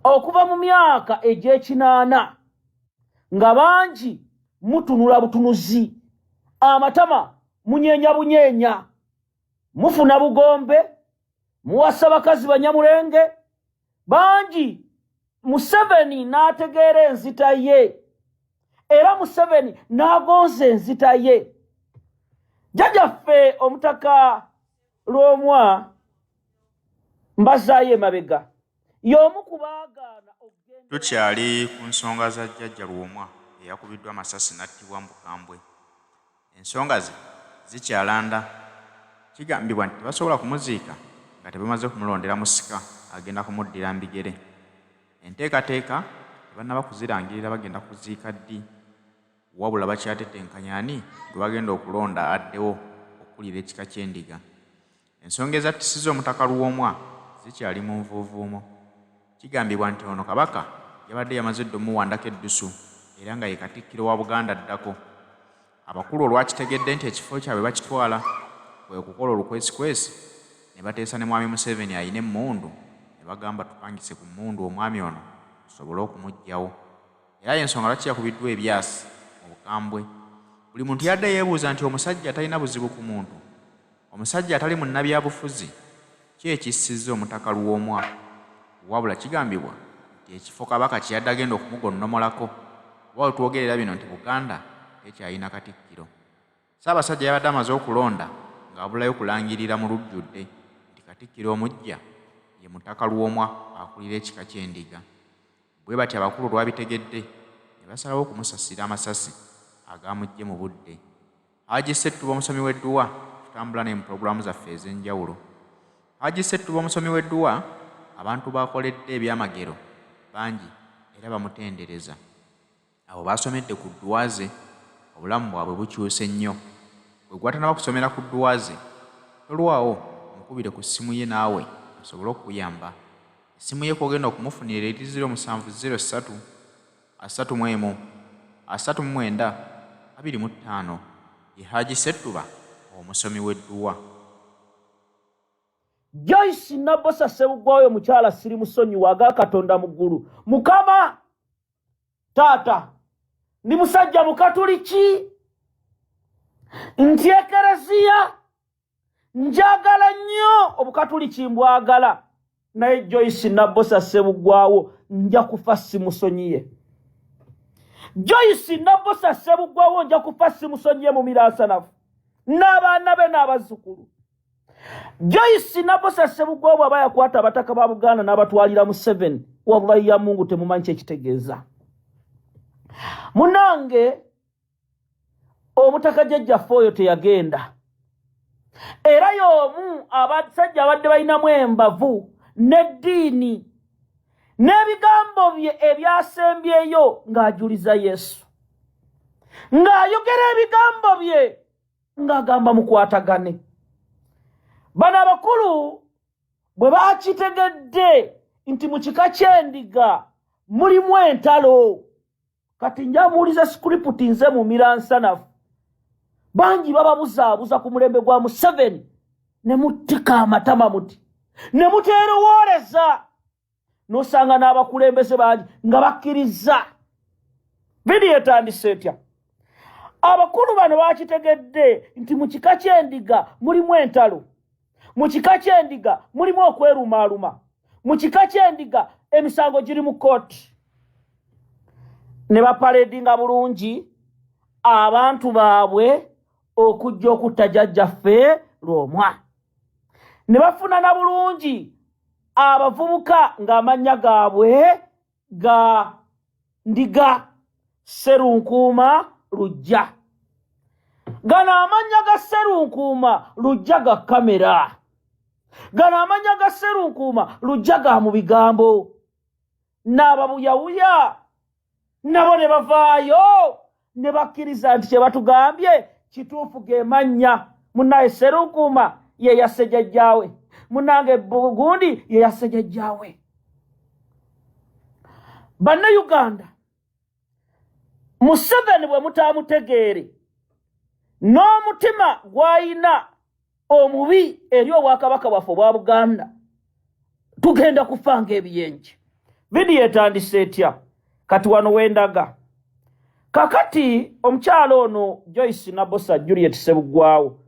Okuva mu myaka egy'ekinaana nga bangi mutunula butunuzi, amatama munyeenya bunyeenya, mufuna bugombe, muwasa bakazi banyamulenge bangi. Museveni n'ategeera enzita ye, era Museveni n'agonza enzita ye. Jjajjaffe Omutaka Lwomwa, mbazaayo emabega, y'omu ku baagaana. Tukyali ku nsonga za Jjajja Lwomwa eyakubiddwa amasasi n'attibwa mu bukambwe. Ensonga ze zikyalanda. Kigambibwa nti tebasobola kumuziika nga tebamaze kumulondera musika agenda kumuddira mu bigere. Enteekateeka tebannaba kuzirangirira bagenda kuziika ddi, wabula bakyatetenkanya ani gwe bagenda okulonda addewo okukulira ekika ky'Endiga. Ensonga ezattisizza Omutaka Lwomwa zikyali mu nvuuvuumo. Kigambibwa nti ono Kabaka yabadde yamaze dda omuwandako eddusu era nga ye Katikkiro wa Buganda addako. Abakulu olwakitegedde nti ekifo kyabwe bakitwala, kwe kukola olukwesikwesi ne bateesa ne Mwami Museveni alina emmundu ne bagamba tupangise ku mmundu omwami ono tusobole okumuggyawo. Era y'ensonga lwaki yakubiddwa ebyasi mu bukambwe. Buli muntu yabadde yeebuuza nti omusajja atalina buzibu ku muntu, omusajja atali munnabyabufuzi, ki ekissizza Omutaka Lwomwa? Wabula kigambibwa nti ekifo Kabaka kye yadde agenda okumugonnomolako kuba we twogerera bino nti Buganda tekyalina Katikkiro. Ssaabasajja yabadde amaze okulonda ng'abulayo kulangirira mu lujjudde nti Katikkiro omuggya ye Mutaka Lwomwa akulira ekika ky'Endiga. Bwe batyo abakulu olwabitegedde ne basalawo okumusasira amasasi agaamuggye mu budde. Haji Ssettuba omusomi w'edduwa tutambula naye mu pulogulaamu zaffe ez'enjawulo. Haji Ssettuba omusomi w'edduwa abantu b'akoledde ebyamagero bangi era bamutendereza. Abo b'asomedde ku dduwa ze obulamu bwabwe bukyuse nnyo. Ggwe gw'atannaba kusomera ku dduwa ze tolwawo mukubire ku ssimu ye naawe asobole okukuyamba. Essimu ye kw'ogenda okumufunira eri 07 03 31 39 25. Ye Haji Ssettuba omusomi w'edduwa. Joyce Nabosa Ssebuggwawo mukyala siri musonyiwa aga Katonda mu ggulu. Mukama taata, ndi musajja Mukatuliki, nti ekereziya njagala nnyo, Obukatuliki mbwagala, naye Joyce Nabosa Ssebuggwawo nja kufa simusonyiye. Joyce Nabosa Ssebuggwawo nja kufa simusonyiye mu miransanafu n'abaana be n'abazzukulu. Joyce Nabosa Ssebuggwawo bw'aba yakwata abataka ba Buganda n'abatwalira mu 7, wallahi ya Mungu, temumanyi kyekitegeeza. Munange, Omutaka jjajjaffe oyo teyagenda, era y'omu abasajja abadde balinamu embavu n'eddiini n'ebigambo bye ebyasembyeyo ng'ajuliza Yesu, ng'ayogera ebigambo bye ng'agamba mukwatagane. Bano abakulu bwe bakitegedde nti mu kika ky'Endiga mulimu entalo, kati njamuwuliza script nze mu miransanafu. Bangi bababuzaabuza ku mulembe gwa Museveni ne mutika amatama muti ne muteerowooleza, n'osanga n'abakulembeze bangi nga bakkiriza. Vidiyo etandise etya? Abakulu bano bakitegedde nti mu kika ky'Endiga mulimu entalo, mu kika ky'Endiga mulimu okwerumaaluma, mu kika ky'Endiga emisango giri mu kooti, ne bapaledinga bulungi abantu baabwe okujja okutta jjajjaffe Lwomwa, ne bafunana bulungi abavubuka ng'amannya gaabwe ga Ndiga Serunkuuma Lujja. Gano amannya ga Serunkuuma Lujja ga kamera, gano amannya ga Serunkuuma Lujja ga mu bigambo, n'ababuyawuya nabo ne bavaayo ne bakkiriza nti kye batugambye kituufu, ge mannya. Munnaye, Serunkuuma ye yasse jjajjaawe, munnange, gundi ye yasse jjajjaawe. Bannayuganda, Museveni bwe mutaamutegeere n'omutima gw'ayina omubi eri obwakabaka bwaffe obwa Buganda, tugenda kufa ng'ebiyenje. Vidiyo etandise etya? Kati wano wendaga kakati omukyalo ono Joyce Nabosa Juliet Sebuggwawo,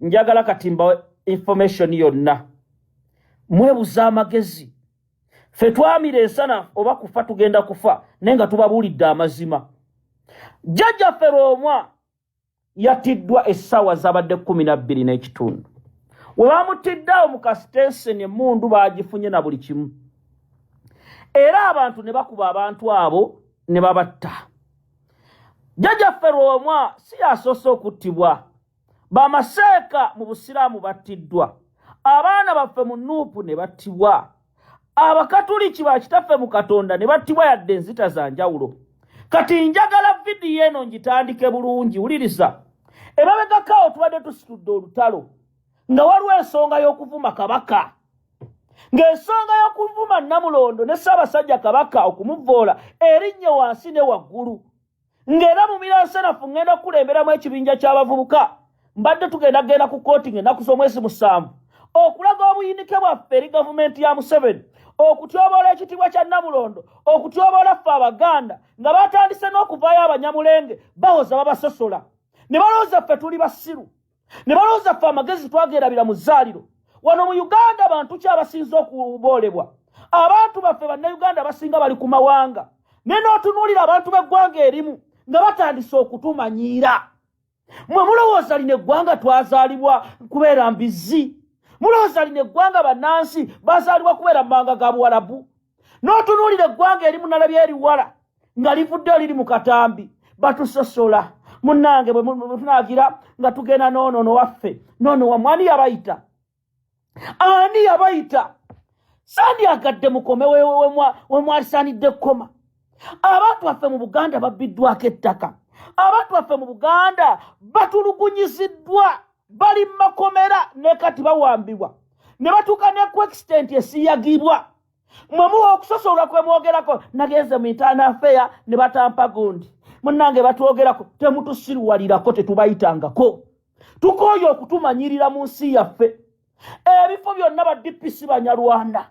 njagala kati mba information yonna. Mwebuza amagezi, ffe twamira ensana oba kufa tugenda kufa, naye nga tubabuulidde amazima. Jjajjaffe Lwomwa yattiddwa essaawa zabadde 12:30. We bamutidde awo mu kasitenseni, emmundu baagifunye na buli kimu, era abantu ne bakuba abantu abo ne babatta. Jjajjaffe Lwomwa si yasoose okuttibwa. Bamaseeka mu Busiraamu battiddwa, abaana baffe mu Nuupu ne battibwa, Abakatuliki ba kitaffe mu Katonda ne battibwa, yadde enzita za njawulo. Kati njagala vidiyo eno ngitandike bulungi. Wuliriza, emabegakaawo tubadde tusitudde olutalo nga waliwo ensonga y'okuvuma Kabaka, ng'ensonga y'okuvuma Namulondo ne Ssaabasajja Kabaka okumuvoola erinnye wansi ne waggulu, ng'era mu miransanafu ŋŋenda kukulemberamu ekibinja ky'abavubuka. Mbadde tugenda genda ku kkooti ng'ennaku z'omwezi 7 okulaga obuyinike bwaffe eri gavumenti ya Museveni, okutyoboola ekitiibwa kya Namulondo, okutyoboola ffe Abaganda, nga batandise n'okuvaayo Abanyamulenge bawoza babasosola, ne balowooza ffe tuli basiru, ne balowooza ffe amagezi twagerabira mu zzaaliro. Wano mu Uganda bantu ki abasinze okuboolebwa? Abantu baffe Bannayuganda abasinga bali ku mawanga, ne n'otunuulira abantu b'eggwanga erimu nga batandise okutumanyiira. Mwe mulowooza lino eggwanga twazaalibwa kubeera mbizzi? Mulowooza lino eggwanga bannansi bazaalibwa kubeera mu mawanga ga Buwalabu? N'otunuulira eggwanga erimu, nalabye eriwala nga livuddeyo liri mu katambi, batusosola. Munnange, bwe tunagira nga tugenda noonono waffe noono wammwe, ani yabayita? Ani yabayita? Sandyagadde mukome wemwalisaanidde kukoma. Abantu baffe mu Buganda babbiddwako ettaka, abantu baffe mu Buganda batulugunyiziddwa, bali mu makomera, ne kati bawambibwa ne batuuka ne ku extent esiyagibwa. Mwe muwa okusosolwa kwe mwogerako, nagenze mu internal affair ne batampa gundi. Munnange, batwogerako, temutusiruwalirako, tetubayitangako. Tukooye okutumanyirira mu nsi yaffe. Ebifo byonna ba DPC Banyarwanda,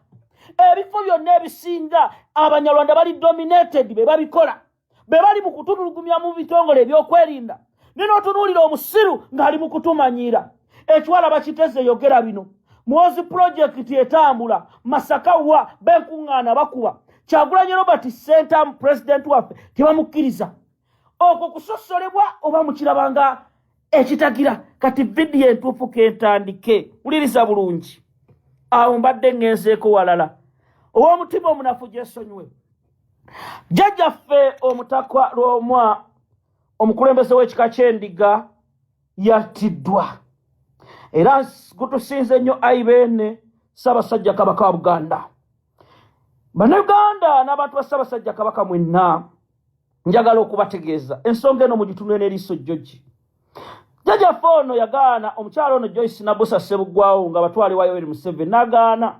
ebifo byonna ebisinga Abanyarwanda bali dominated, be babikola, be bali mu kutulugumya mu bitongole ebyokwerinda. Nina otunuulira omusiru ng'ali mu kutumanyiira. Ekiwala bakiteze, yogera bino. Mwozi project etambula Masaka, wa benkuŋŋaana bakuba Kyagulanyi Robert Sentamu, president waffe, tebamukkiriza. Okwo kusosolebwa oba mukirabanga ekitagira? Kati vidiyo entuufu kentandike, wuliriza bulungi. Awo mbadde ŋŋenzeeko walala. Ow'omutima omunafu gyesonyiwe. Jjajjaffe Omutaka Lwomwa, omukulembeze w'ekika ky'Endiga, yattiddwa, era gutusinze nnyo aibeene Ssaabasajja Kabaka wa Buganda. Bannayuganda n'abantu ba Ssaabasajja Kabaka mwenna, njagala okubategeeza ensonga eno mugitunule n'eriiso jjogi. Jjajjaffe ono yagaana omukyalo ono Joyce Nabusa Ssebuggwawo nga batwale wa Yoweri Museveni, n'agaana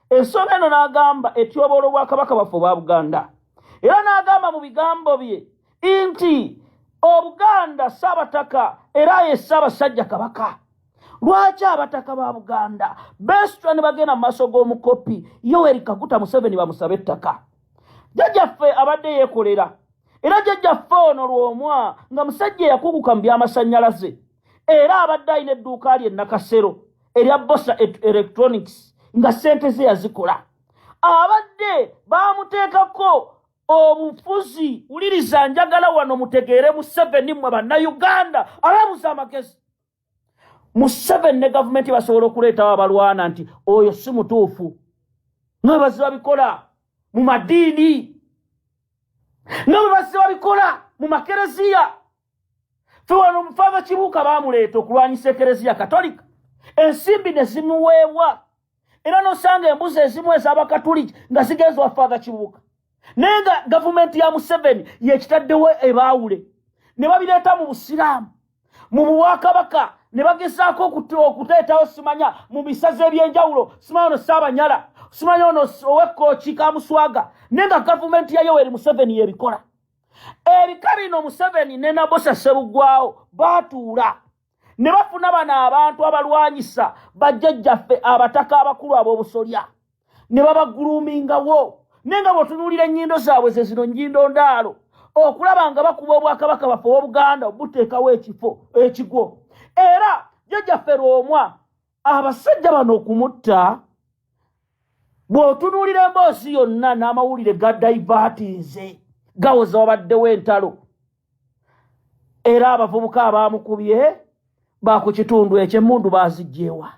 ensonga eno, n'agamba etyoboola obwakabaka bwaffe obwa Buganda, era n'agamba mu bigambo bye nti Obuganda Saabataka era ye Ssaabasajja Kabaka. Lwaki abataka ba Buganda beesitula ne bagenda mu maaso g'omukopi Yoweri Kaguta Museveni bamusabe ettaka? Jjajjaffe abadde yeekolera, era jjajjaffe ono Lwomwa nga musajja eyakuguka mu by'amasannyalaze, era abadde alina edduuka lye Nakasero erya Bosa Electronics, nga ssente ze yazikola. Abadde bamuteekako obufuzi. Wuliriza, njagala wano mutegeere Museveni. Mmwe Bannayuganda ababuza amagezi, Museveni ne gavumenti basobola okuleetawo abalwana nti oyo si mutuufu, nga bwe bazze babikola mu madiini, nga bwe bazze babikola mu makereziya. Fe wano Mufaava Kibuuka baamuleeta okulwanyisa Ekereziya Katolika, ensimbi ne zimuweebwa, era nosanga embuzi ezimu ez'Abakatuliki nga zigenza wa Faatha Kibuuka, naye nga gavumenti ya Museveni yekitaddewo ebaawule. Ne babireeta mu Busiraamu, mu bwakabaka, ne bagezaako okuteetawo simanya mu bisaza ebyenjawulo, simanya ono Saabanyala, simanya ono owekooki Kamuswaga, naye nga gavumenti ya Yoweri Museveni yebikola. Ebika bino, Museveni ne Nabosa Sebuggwawo baatuula ne bafuna bano abantu abalwanyisa bajjajjaffe abataka abakulu ab'obusolya ne babagulumingawo. Naye nga bw'otunuulira ennyindo zaabwe ze zino nnyindo ndaalo okulaba nga bakuba obwakabaka baffe obw'Obuganda obuteekawo ekifo ekigwo. Era jjajjaffe Lwomwa abasajja bano okumutta, bw'otunuulira emboozi yonna n'amawulire ga daivatinze gawoza wabaddewo entalo, era abavubuka abaamukubye ba ku kitundu ekyo emmundu baazigyewa.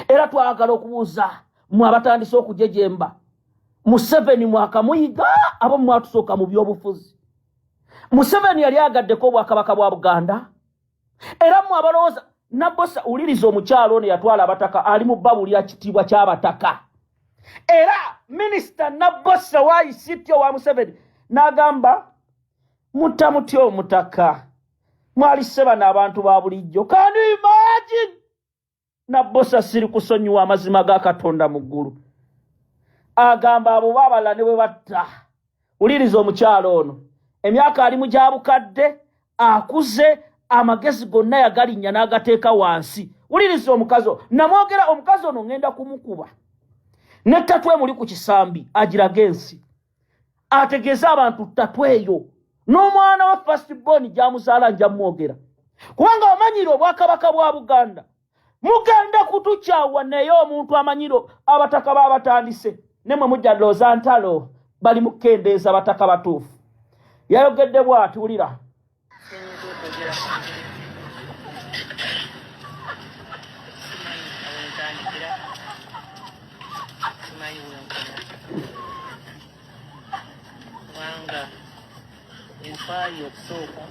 Era twagala okubuuza mwe abatandise okujejemba, Museveni mwakamuyiga abo mwatusooka mu byobufuzi. Museveni yali agaddeko obwakabaka bwa Buganda. Era mwe abalowooza Nabosa, wuliriza omukyalo ono yatwala abataka, ali mu babulira kitiibwa ky'abataka. Era minisita Nabosa wa ICT owa Museveni n'agamba mutta mutya omutaka, mwalise bano abantu ba bulijjo. Can you imagine? Nabosa siri kusonyiwa amazima ga Katonda mu ggulu. Agamba abo babalala ne bwe batta. Wuliriza omukyalo ono, emyaka ali mu gya bukadde, akuze, amagezi gonna yagalinnya n'agateeka wansi. Wuliriza omukazi ono, namwogera omukazi ono ŋŋenda kumukuba ne ttatu emuli ku kisambi agiraga ensi, ategeeze abantu ttatu eyo n'omwana wa first born gy'amuzaala nja mwogera, kubanga omanyira obwakabaka bwa Buganda mugenda kutukyawa. Naye omuntu amanyiro abataka baabatandise nemwe mujja looza ntalo, bali mu kukendeeza bataka batuufu. Yayogedde bw'ati, wulira. Kubanga enfa okusooka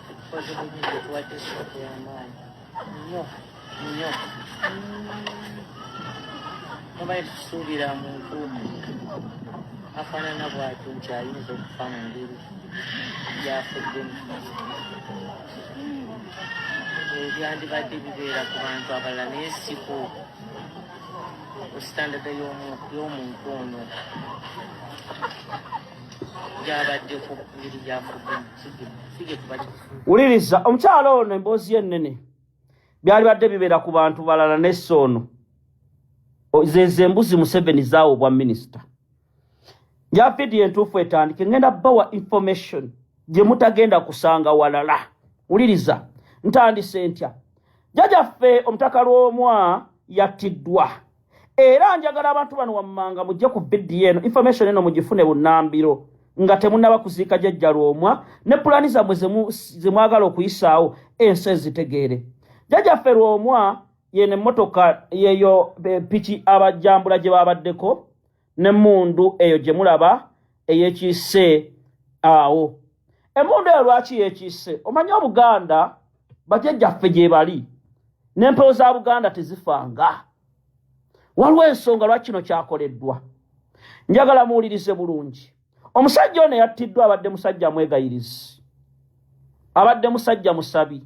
tukoze bubi, tuwadde esoko y'amaanyi nnyo nnyo. Mubaye tusuubira muntu afaanana bw'atyo nti ayinza okufa mu ngeri gyafuddemu. Ebyandibadde bibeera ku bantu abalala, naye si ku standard y'omuntu ono gyabaddeko, ngeri gyafuddemu sige tubadde. Wuliriza omukyalo ono, emboozi ye ennene. Byalibadde bibeera ku bantu balala nesse ono zezo embuzi Museveni zaawo obwa minisita. Nja vidiyo entuufu etandike, ngenda bawa information gye mutagenda kusanga walala. Wuliriza, ntandise ntya? Jjajaffe omutaka Lwomwa yattiddwa, era njagala abantu bano wammanga mujje ku vidiyo eno, information eno mugifune bunnambiro nga temunnaba kuziika jjajja Lwomwa, ne pulaani zammwe ze mwagala okuyisaawo ensi ezitegeere. Jjajaffe Lwomwa yeno emmotoka yeyo piki abajambula gye babaddeko n'emmundu eyo gye mulaba eyekiise awo. Emmundu eyo lwaki yekiise? Omanyi Obuganda bajjajjaffe gye bali n'empewo za Buganda tezifanga. Waliwo ensonga lwaki kino kyakoleddwa. Njagala muwulirize bulungi. Omusajja ono yattiddwa abadde musajja mwegayirizi, abadde musajja musabi,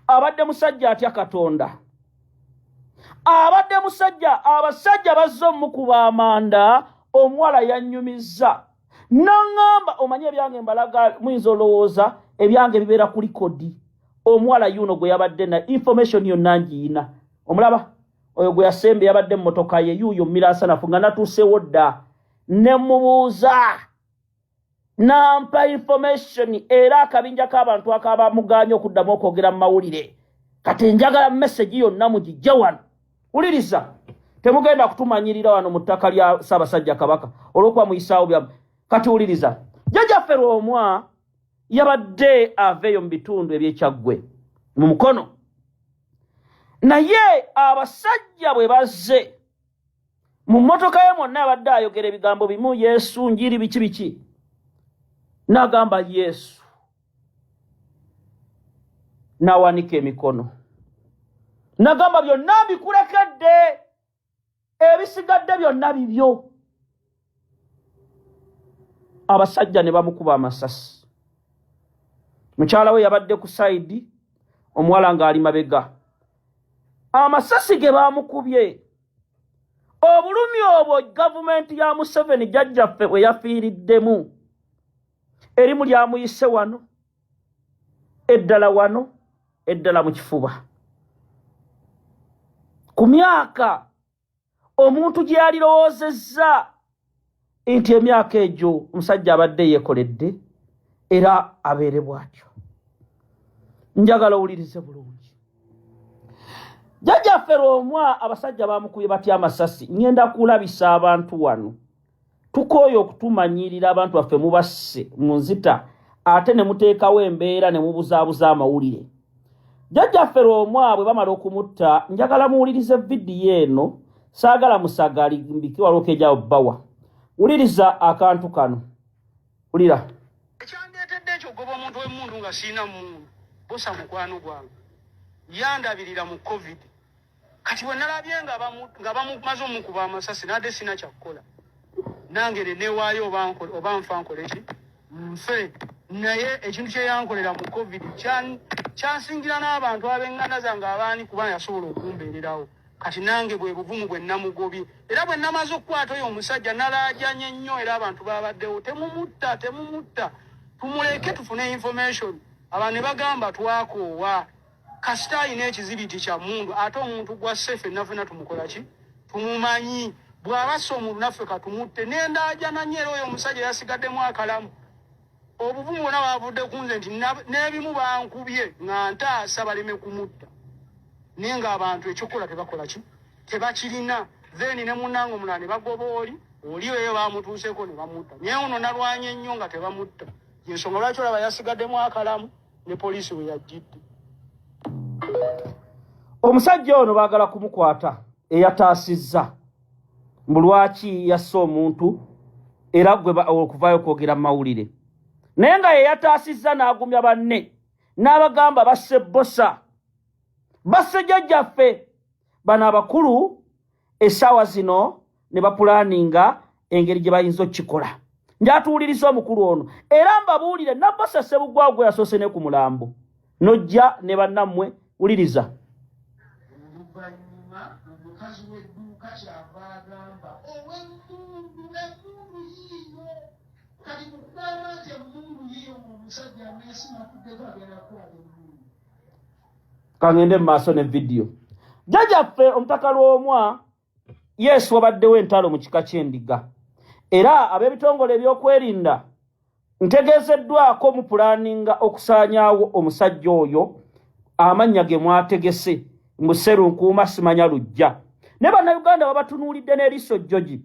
abadde musajja atya Katonda, abadde musajja. Abasajja bazze omukuba amanda. Omuwala yannyumizza naŋŋamba, omanyi ebyange mbalaga, muyinza olowooza ebyange bibeera ku record. Omuwala yuno gwe yabadde na information yonna ngiyina. Omulaba oyo gwe yasembe yabadde mmotoka ye yuuyo miransanafu nga natuusewo dda, ne mubuuza nampa information. Era akabinja k'abantu akabamuganya okuddamu okwogera mu mawulire, kati njagala message yonna mugijje wano. Wuliriza, temugenda kutumanyirira wano mu ttaka lya Ssaabasajja Kabaka olw'okuba muyisaawo byamu. Kati wuliriza, jjajjaffe Lwomwa yabadde aveeyo mu bitundu ebyekyaggwe mu Mukono, naye abasajja bwe bazze mu mmotoka ye mwonna abadde ayogera ebigambo bimu, Yesu, njiri, biki biki, n'agamba Yesu, n'awanika emikono n'agamba byonna mbikulekedde, ebisigadde byonna bibyo. Abasajja ne bamukuba amasasi. Mukyala we yabadde ku side, omuwala ng'ali mabega. Amasasi ge baamukubye, obulumi obwo gavumenti ya Museveni jjajjaffe bwe yafiiriddemu, erimu lyamuyise wano, eddala wano, eddala mu kifuba, ku myaka. Omuntu gye yalirowoozezza nti emyaka egyo omusajja abadde yeekoledde era abeere bw'atyo. Njagala owulirize bulungi. Jjajjaffe Lwomwa abasajja bamukubye batya amasasi? Ŋŋenda kulabisa abantu wano. Tukooye okutumanyirira abantu baffe mubasse mu nzita ate ne muteekawo embeera ne mubuzaabuza amawulire. Jjajjaffe Lwomwa bwe bamala okumutta, njagala muwulirize vidiyo eno, saagala musagali mbike waliwo kejawo bbawa. Wuliriza akantu kano. Wulira. Ekyandeetedde ekyo okugoba omuntu w'emmundu nga sirina mmundu, Bbosa mukwano gwange yandabirira mu Covid. Kati bwe nalabye nga bamumaze omukuba amasasi nadde sina kyakukola nange ne neewaayo oba nfa nkole ki nfe. Naye ekintu kye yankolera mu Covid kyansingira n'abantu ab'eŋŋanda zange abaani kuba yasobola okumbeererawo. Kati nange bwe buvumu bwe namugobye era bwe namaze okukwata oyo omusajja nalaajanye nnyo era abantu babaddewo temumutta temumutta tumuleke tufune information. Abantu ne bagamba twakoowa. Kasita alina ekizibiti kya mmundu ate omuntu gwasse ffenna ffenna tumukola ki? Tumumanyi. Bw'aba asse omuntu naffe katumutte. Ne ndaajana nnyo era oyo omusajja yasigaddemu akalamu. Obuvumu bwonna bwavudde ku nze nti n'ebimu bankubye nga ntaasa baleme kumutta. Naye ng'abantu ekyokukola tebakola ki? Tebakirina. Then ne munnange omulala ne bagoba oli, oli eyo bamutuuseeko ne bamutta. Naye ono nalwanye nnyo nga tebamutta. Y'ensonga lwaki olaba yasigaddemu akalamu. Ne poliisi we yajjidde. Omusajja ono baagala kumukwata eyataasizza mbu lwaki yasse omuntu era gwe okuvaayo okwogera mu mawulire naye nga ye yataasizza n'agumya banne n'abagamba basse bbosa basse jjajjaffe. Bano abakulu essaawa zino ne bapulaninga engeri gye bayinza okukikola. Njatuwuliriza omukulu ono era mbabuulire Nabbosa Ssebuggwawo gwe yasoose ne ku mulambo n'ojja ne bannammwe. Wuliriza. Oluvannyuma omukazi w'edduuka ky'ava agamba ow'emmundu, emmundu yiiyo. Kati mu kugamba nti emmundu yiiyo ng'omusajja aneesimatuddeko agenda kukwata emmundu. Kangende mu maaso ne vidiyo. Jjajjaffe Omutaka Lwomwa, yesu wabaddewo entalo mu kika ky'endiga era ab'ebitongole ebyokwerinda ntegeezeddwako mu pulaninga okusaanyaawo omusajja oyo amannya ge mwategese mbu Sserunkuuma simanya lujja. Ne Bannayuganda babatunuulidde n'eriiso jjogi.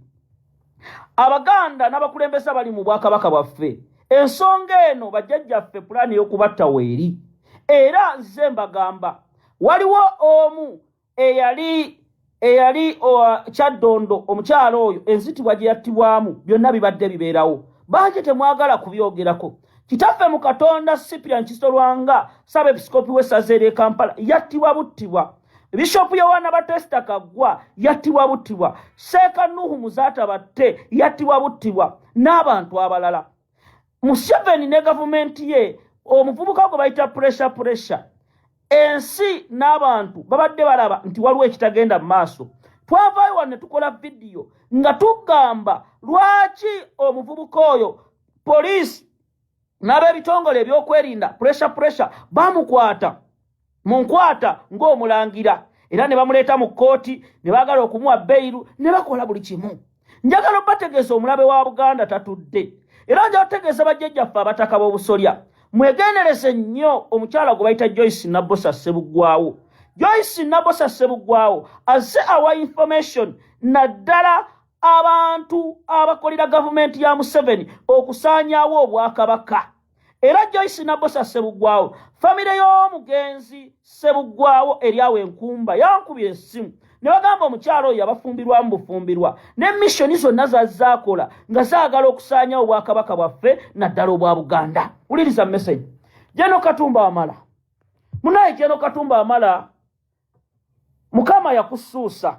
Abaganda n'abakulembeze abali mu bwakabaka bwaffe, ensonga eno bajjajjaffe pulaani ey'okubatta weeri. Era nze mbagamba waliwo omu eyali Kyaddondo, omukyalo oyo enzitibwa gye yattibwamu byonna bibadde bibeerawo, bangi temwagala kubyogerako. Kitaffe mu Katonda Cyprian Kizito Lwanga, Ssabepiskopi w'essaza ery'e Kampala, yattibwa buttibwa. Bishop Yowana Batesta Kaggwa yattibwa buttibwa. Seeka Nuhu Muzaata Batte yattibwa buttibwa n'abantu abalala. Museveni ne gavumenti ye omuvubuka gwe bayita pressure pressure, ensi n'abantu babadde balaba nti waliwo ekitagenda mu maaso. Twavaayo wano ne tukola vidiyo nga tugamba lwaki omuvubuka oyo poliisi n'ab'ebitongole ebyokwerinda pressure pressure bamukwata mu nkwata ng'omulangira era ne bamuleeta mu kkooti ne baagala okumuwa beyiru ne bakola buli kimu. Njagala obategeeza omulabe wa Buganda tatudde, era njagala otegeeza bajjajjaffe abataka b'obusolya mwegendereze nnyo omukyala gwe bayita Joyce Nabbosa Ssebuggwawo. Joyce Nabbosa Ssebuggwawo azze awa information naddala abantu abakolera gavumenti ya Museveni okusaanyaawo obwakabaka. Era Joyce Nabbosa Ssebuggwawo, famire y'omugenzi Ssebuggwawo eri awo Enkumba yankubira essimu ne bagamba omukyala oyo yabafumbirwamu bufumbirwa ne missoni zonna zazaakola nga zaagala okusaanyawo obwakabaka bwaffe naddala obwa Buganda. Wuliriza message. Jeno Katumba Wamala, munaye Jeno Katumba Wamala, Mukama yakusuusa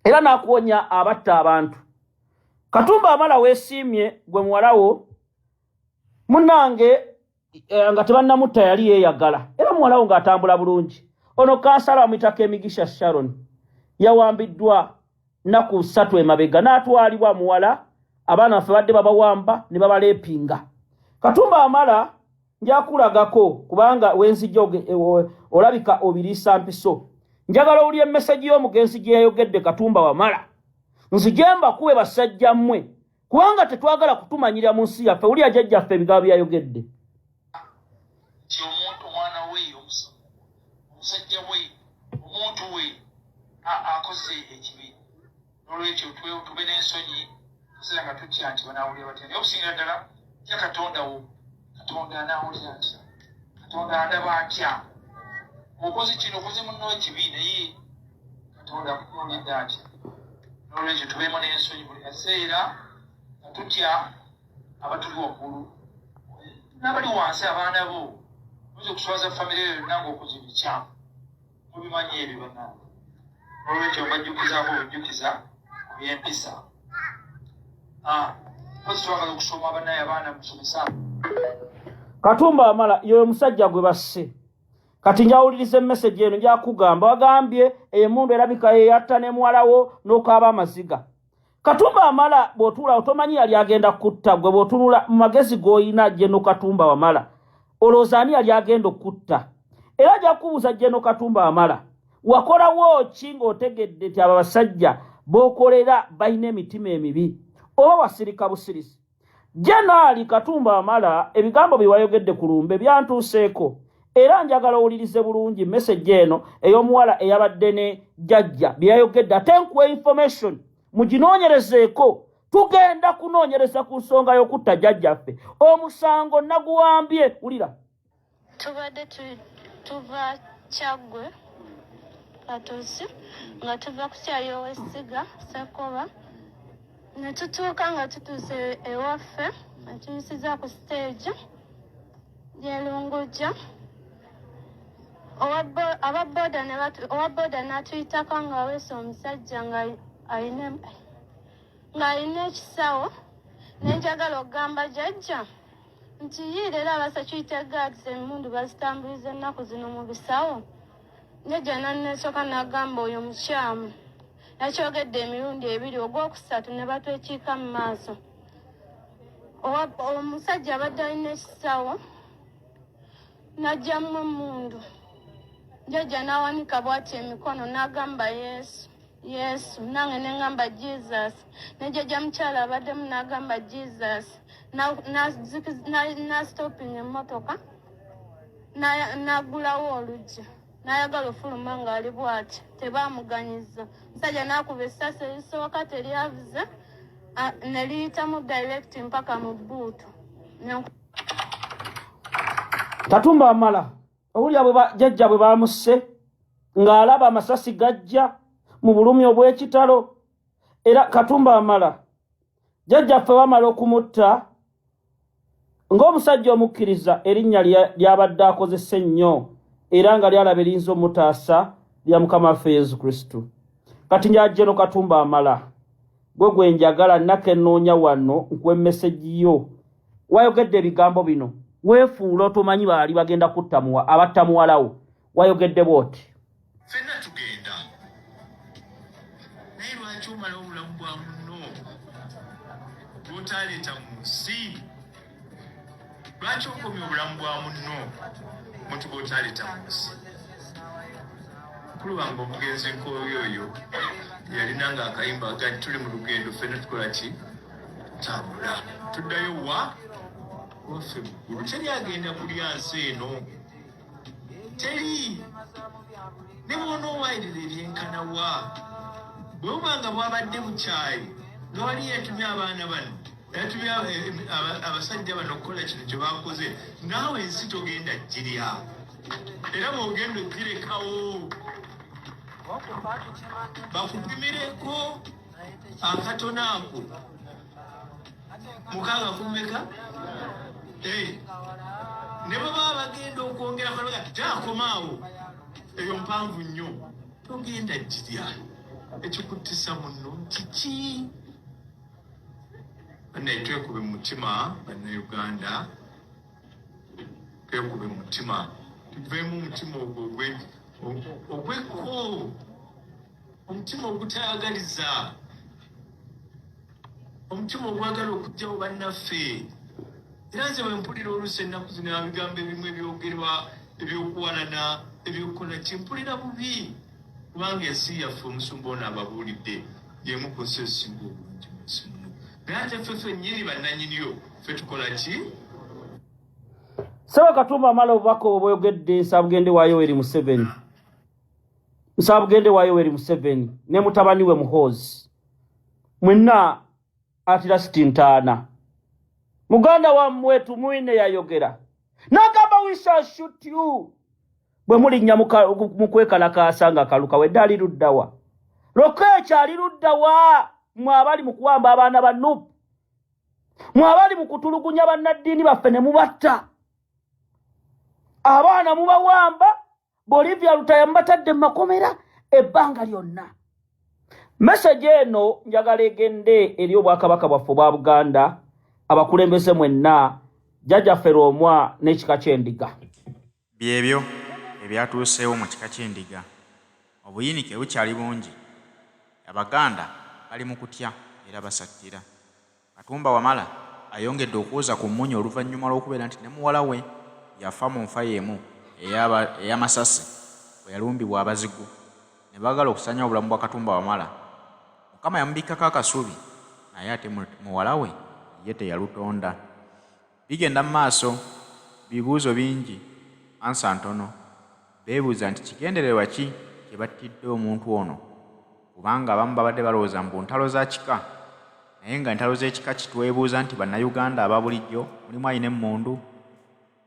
era n'akuwonya abatta abantu. Katumba Wamala weesiimye gwe muwalawo munnange nga tebannamutta yali yeeyagala era muwalawo ng'atambula bulungi. Ono kansala bamuyitako Emigisha Sharon yawambiddwa nnaku 3 emabega n'atwalibwa muwala. Abaana baffe badde babawamba ne babaleepinga. Katumba Wamala njakulagako kubanga wenzijja olabika obiriisa mpiso. Njagala owulire meseji y'omugenzi gye yayogedde Katumba Wamala. Nzije mbakube basajja mmwe, kubanga tetwagala kutumanyira mu nsi yaffe. Wulira jjajjaffe ebigambo byayogedde. Nti omuntu omwana we, omusajja we, omuntu we akoze ekibi. Nolwekyo tube n'ensonyi kaseera nga tutya nti banaawulira batya, naye okusingira ddala tya Katonda wo. Katonda anaawulira atya? Katonda andaba atya? Okoze kino, okoze munno ekibi, naye Katonda akutunuulidde atya? Nolwekyo tubeemu n'ensonyi buli kaseera nga tutya abatuli waggulu n'abali wansi, abaana bo. Oyinza okuswaza famire yo yonna ng'okoze ebikyamu. Mubimanyi ebyo, bannange. Olwekyo mbajjukizaako obujjukiza ku byempisa. Kozi twagala okusoma, bannaye, abaana musomesa. Katumba Amala yoyo omusajja gwe basse. Kati njawuliriza emessage eno, njakugamba wagambye emundu erabika yeyatta ne muwalawo n'okaaba amaziga. Katumba Amala, bw'otuula otomanyi yali agenda kutta gwe. Bw'otunula mu magezi g'oyina, General Katumba Wamala, olowooza ani yali agenda okutta? Era ajja kukubuuza, General Katumba Wamala, wakolawo ki ng'otegedde nti abo abasajja b'okolera balina emitima emibi, oba wasirika busirisi? General Katumba Wamala, ebigambo bye wayogedde ku lumbe byantuuseeko, era njagala owulirize bulungi message eno ey'omuwala eyabadde ne jjajja bye yayogedde, ate nkuwa information muginoonyerezeeko. Tugenda kunoonyereza ku nsonga y'okutta jjajjaffe. Omusango naguwambye. Wulira. Tubadde tuva Kyaggwe Katosi, nga tuva ku kyayi ow'essiga Sekoba, ne tutuuka nga tutuuse ewaffe, ne tuyisiza ku siteegi y'e Lungujja. Aba boda ne owa boda n'atuyitako ng'aweese omusajja ng'alina ekisawo. Ne njagala okugamba jjajja nti yiira era aba security guards emmundu bazitambuliza ennaku zino mu bisawo. Jjajja nannesooka n'agamba oyo mukyamu. Yakyogedde emirundi ebiri, ogwokusatu ne batwekiika mu maaso. Omusajja abadde alina ekisawo n'aggyamu emmundu. Jjajja n'awanika bw'ati emikono n'agamba, "Yesu, Yesu." Nange ne ŋŋamba, "Jesus." Ne jjajja mukyala abaddemu n'agamba, "Jesus." N'astopinga emmotoka, n'aggulawo oluggi, n'ayagala ofuluma ng'ali bw'ati, tebaamuganyiza. Musajja n'akuba essasi erisooka, teryavuze, ne liyitamu direct mpaka mu bbuutu. Katumba Amala, owulira bwe jjajja bwe bamusse ng'alaba amasasi gajja mu bulumi obw'ekitalo. Era Katumba Amala, jjajjaffe bamala okumutta ng'omusajja omukkiriza, erinnya ly'abadde akozesa ennyo era nga lyalaba eriyinza omutaasa lya Mukama waffe Yesu Kristo. Kati njajjeno Katumba Amala, gwe gwe njagala nakenoonya wano nkuwa emessage yo. Wayogedde ebigambo bino, weefuula otomanyi baali bagenda kutta abatta muwalawo. Wayogedde bw'oti. Ffenna tugenda, naye lwaki omala obulamu bwa munno bw'otaleeta mu nsi? Lwaki okomya obulamu bwa munno, muntu gw'otaleeta mu nsi? Mukulu wange omugenzi Nkooyo oyo yalinanga akayimba aga nti tuli mu lugendo, ffenna tukola ki? Tambula, tuddayo wa waffe mu ggulu. Teri agenda kulya nsi eno, teri, ne bw'onoowayirira ebyenkana wa. Bwe buba nga bwabadde bukyayi, nga wali yeetumye abaana bano, yatumye abasajja bano okukola kino kye bakoze, naawe ensi togenda girya, era bw'ogenda ogirekawo bakupimireko akatono ako 6 ku meka. Ne baba bagenda okwongera takomaawo, eyo mpanvu nnyo, togenda girya. Ekikuttisa munno kiki? Bannaye, twekube mu mutima. Bannayuganda, twekube mu mutima, tuveemu omutima ogwo ogwekko, omutima ogutayagaliza, omutima ogwagala okugjawo bannaffe. Era nze bwe mpulira oluusi ennaku zino ebigambo ebimu ebyogerwa, ebyokuwalana, ebyokukola ki, mpulira bubi, kubanga ensi yaffe, omusumba ono ababuulidde. Y'emu ku nsi ezisinga obulungi mu nsi muno. Naye ate ffe ffennyini bannannyiniyo ffe tukola ki? Sebo Katumba amala obubaka obwo bweyogedde nsabugende wa Yoweri Museveni. Nsabugende wa Yoweri Museveni ne mutabani we Muhoozi. Mwenna atirasiti ntaana. Muganda wammwe Tumwine yayogera. N'agamba we shall shoot you. Bwe mulinnya mu kwekalakaasa nga kaluka wedde ali luddawa. Lokech ali luddawa mwe abali mu kuwamba abaana ba NUP. Mwe abali mu kutulugunya bannaddiini baffe ne mubatta. Abaana mubawamba, Bolivia Lutaya mubatadde mu makomera ebbanga lyonna. Message eno njagala egende eri obwakabaka bwaffe obwa Buganda, abakulembeze mwenna, jjajjaffe Lwomwa n'ekika ky'Endiga. Byebyo ebyatuuseewo mu kika ky'Endiga. Obuyinike bukyali bungi. Abaganda bali mu kutya era basattira. Katumba Wamala ayongedde okwoza ku mmunye oluvannyuma lw'okubeera nti ne muwala we yafa mu nfa y'emu ey'amasasi bwe yalumbibwa abazigu ne baagala okusaanyawo obulamu bwa Katumba Wamala. Mukama yamubikkako akasubi naye ate muwala we ye teyalutonda. Bigenda mu maaso, bibuuzo bingi, ansa ntono. Beebuuza nti kigendererwa ki kye battidde omuntu ono kubanga abamu babadde balowooza mbu ntalo za kika naye nga entalo z'ekika ki twebuuza nti Bannayuganda aba bulijjo mulimu alina emmundu?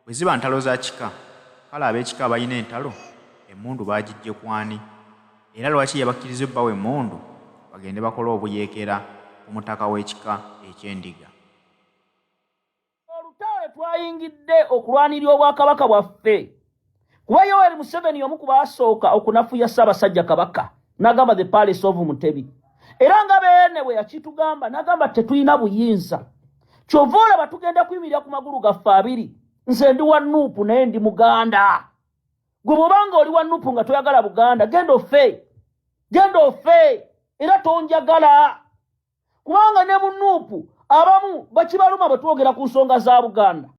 Bwe ziba ntalo za kika kale ab'ekika abalina entalo emmundu baagiggye ku ani? Era lwaki yabakkirizza obbawa emmundu bagende bakole obuyeekera ku mutaka w'ekika eky'Endiga? Olutalo lwe twayingidde okulwanirira obwakabaka bwaffe, kuba Yoweri Museveni y'omu ku baasooka okunafuya Ssaabasajja Kabaka n'agamba the palace of Mutebi, era nga Beene bwe yakitugamba n'agamba tetulina buyinza. Kyova olaba tugenda kuyimirira ku magulu gaffe abiri. Nze ndi wa Nuupu naye ndi Muganda. Gwe bw'obanga oli wa Nuupu nga toyagala Buganda, genda ofe, genda ofe, era tonjagala. Kubanga ne mu Nuupu abamu bakibaluma bwe twogera ku nsonga za Buganda.